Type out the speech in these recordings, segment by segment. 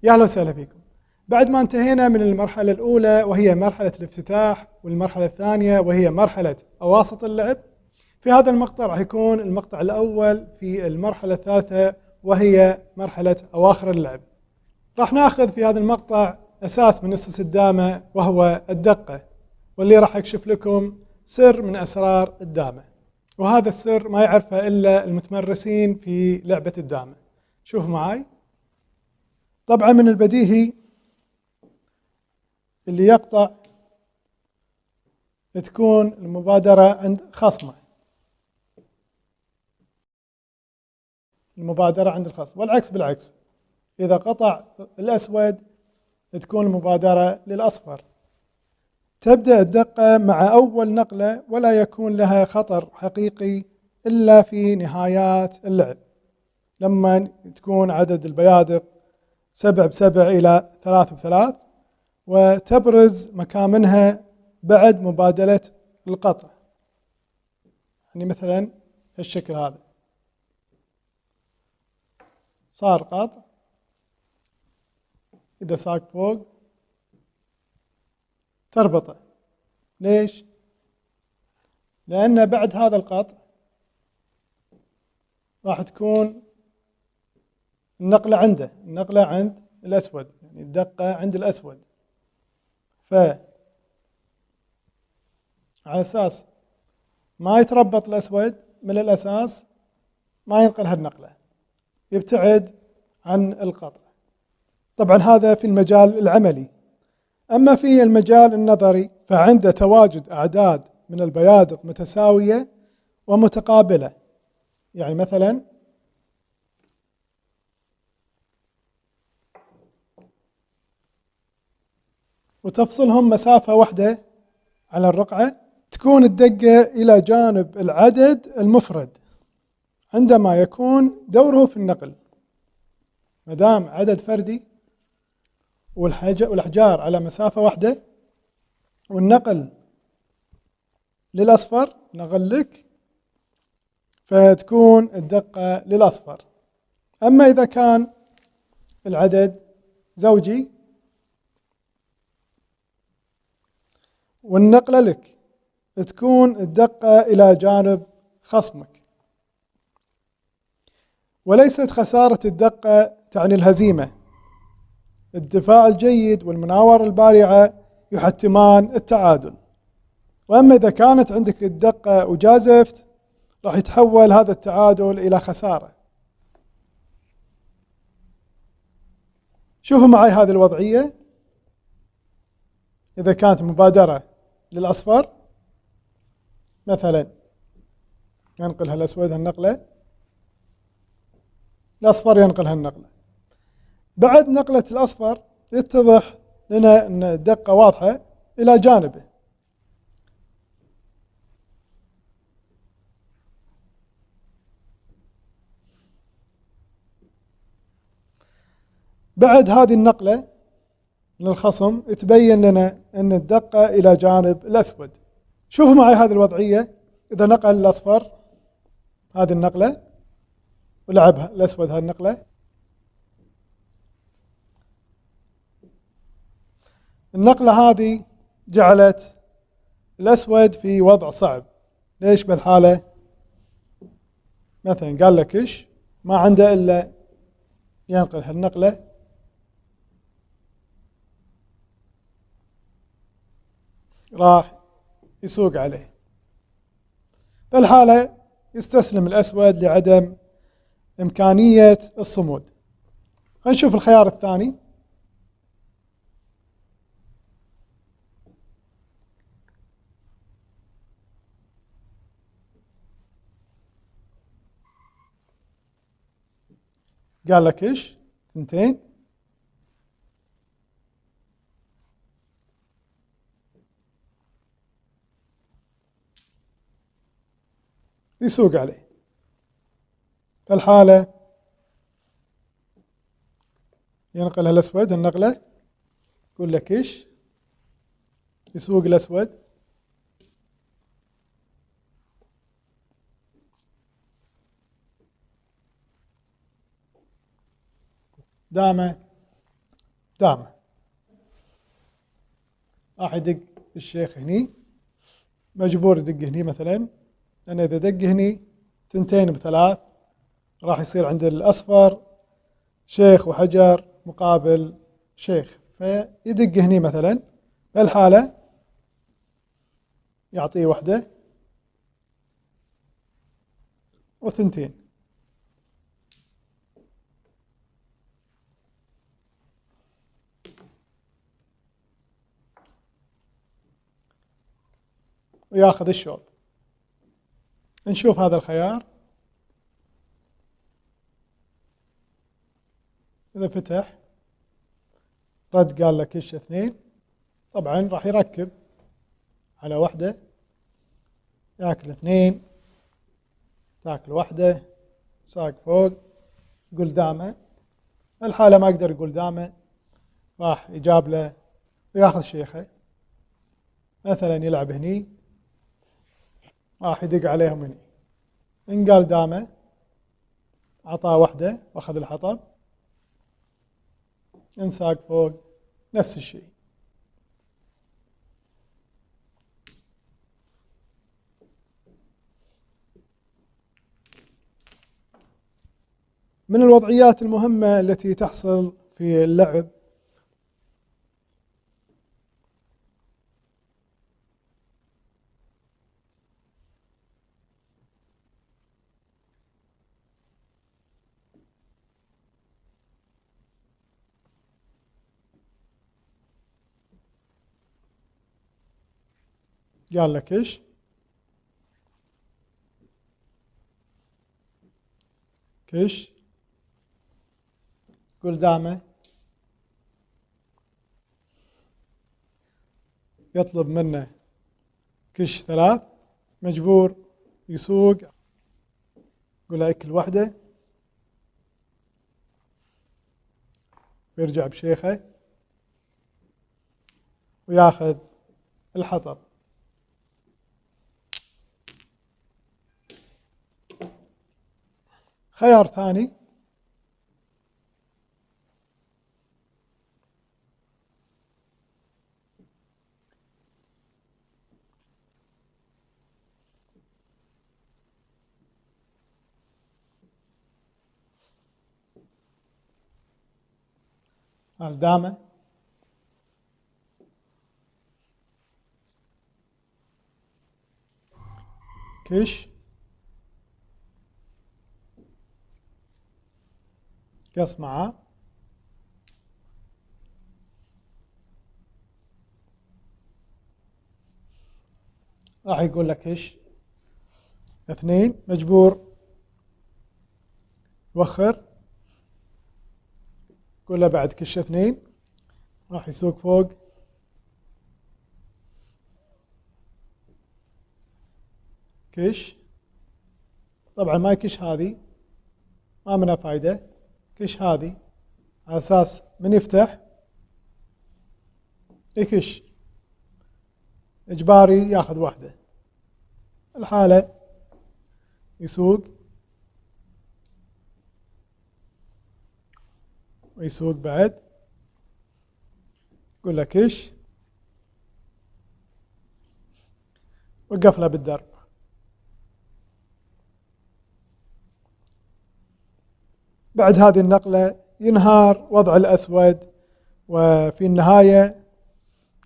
يا أهلا وسهلا فيكم. بعد ما انتهينا من المرحلة الأولى وهي مرحلة الافتتاح، والمرحلة الثانية وهي مرحلة أواسط اللعب، في هذا المقطع راح يكون المقطع الأول في المرحلة الثالثة وهي مرحلة أواخر اللعب. راح ناخذ في هذا المقطع أساس من أسس الدامة وهو الدقة، واللي راح أكشف لكم سر من أسرار الدامة، وهذا السر ما يعرفه إلا المتمرسين في لعبة الدامة. شوفوا معاي. طبعا من البديهي اللي يقطع تكون المبادرة عند خصمه، المبادرة عند الخصم، والعكس بالعكس، إذا قطع الأسود تكون المبادرة للأصفر. تبدأ الدقة مع أول نقلة ولا يكون لها خطر حقيقي إلا في نهايات اللعب، لما تكون عدد البيادق 7 ب7 إلى 3 ب3، وتبرز مكامنها بعد مبادلة القطع. مثلا الشكل هذا صار قطع، إذا ساق فوق تربطه. ليش؟ لأن بعد هذا القطع راح تكون النقلة عنده، النقلة عند الأسود، يعني الدقة عند الأسود. ف على أساس ما يتربط الأسود من الأساس ما ينقل هالنقلة، يبتعد عن القطع. طبعا هذا في المجال العملي. أما في المجال النظري فعند تواجد أعداد من البيادق متساوية ومتقابلة، يعني مثلا وتفصلهم مسافة واحدة على الرقعة، تكون الدقة إلى جانب العدد المفرد عندما يكون دوره في النقل. ما دام عدد فردي والأحجار على مسافة واحدة والنقل للأصفر نقل لك، فتكون الدقة للأصفر. أما إذا كان العدد زوجي والنقلة لك، تكون الدقة إلى جانب خصمك. وليست خسارة الدقة تعني الهزيمة، الدفاع الجيد والمناورة البارعة يحتمان التعادل. وأما إذا كانت عندك الدقة وجازفت، راح يتحول هذا التعادل إلى خسارة. شوفوا معي هذه الوضعية. إذا كانت مبادرة للأصفر مثلا، ينقل هالأسود هالنقلة، الأصفر ينقل هالنقلة. بعد نقلة الأصفر يتضح لنا أن الدقة واضحة إلى جانبه. بعد هذه النقلة من الخصم يتبين لنا أن الدقة إلى جانب الأسود. شوفوا معي هذه الوضعية. إذا نقل الأصفر هذه النقلة ولعبها الأسود هذه النقلة، النقلة هذه جعلت الأسود في وضع صعب. ليش بالحالة؟ مثلا قال لك إيش؟ ما عنده إلا ينقل هالنقلة، راح يسوق عليه. بالحالة يستسلم الأسود لعدم إمكانية الصمود. خلينا نشوف الخيار الثاني. قال لك إيش؟ 2. يسوق عليه. الحالة ينقلها الأسود النقلة، يقول لك إيش؟ يسوق الأسود. دامه دامة. راح يدق الشيخ هني، مجبور يدق هني مثلا، لأن إذا دق هني 2 ب3 راح يصير عند الأصفر شيخ وحجر مقابل شيخ، فيدق هني مثلا. بالحالة يعطيه 1 و2. وياخذ الشوط. نشوف هذا الخيار إذا فتح رد قال له كش 2، طبعا راح يركب على 1، ياكل 2، تاكل 1، ساق فوق، يقول دامه. الحالة ما يقدر يقول دامه، راح يجاب له وياخذ شيخه. مثلا يلعب هني، راح يدق عليهم هني. إن قال دامه عطاه 1 واخذ الحطب، انساق فوق نفس الشيء. من الوضعيات المهمة التي تحصل في اللعب قال لك ايش؟ كش، قول دامه، يطلب منه كش 3، مجبور يسوق، يقول له اكل 1، ويرجع بشيخه وياخذ الحطب. خيار ثاني الدامة، كش، قص معاه، راح يقول لك ايش؟ 2، مجبور يوخر، يقول له بعد كش 2، راح يسوق فوق، كش. طبعا ما يكش هذه، ما منها فايدة، كش هذه على أساس من يفتح يكش، إجباري ياخذ 1. الحالة يسوق ويسوق بعد، يقول له كش، وقف له بالدرب. بعد هذه النقلة ينهار وضع الأسود، وفي النهاية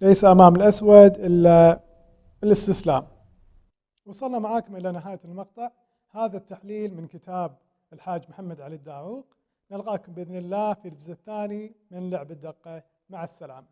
ليس أمام الأسود إلا الاستسلام. وصلنا معاكم إلى نهاية المقطع. هذا التحليل من كتاب الحاج محمد علي الداعوق. نلقاكم بإذن الله في الجزء الثاني من لعب الدقة. مع السلامة.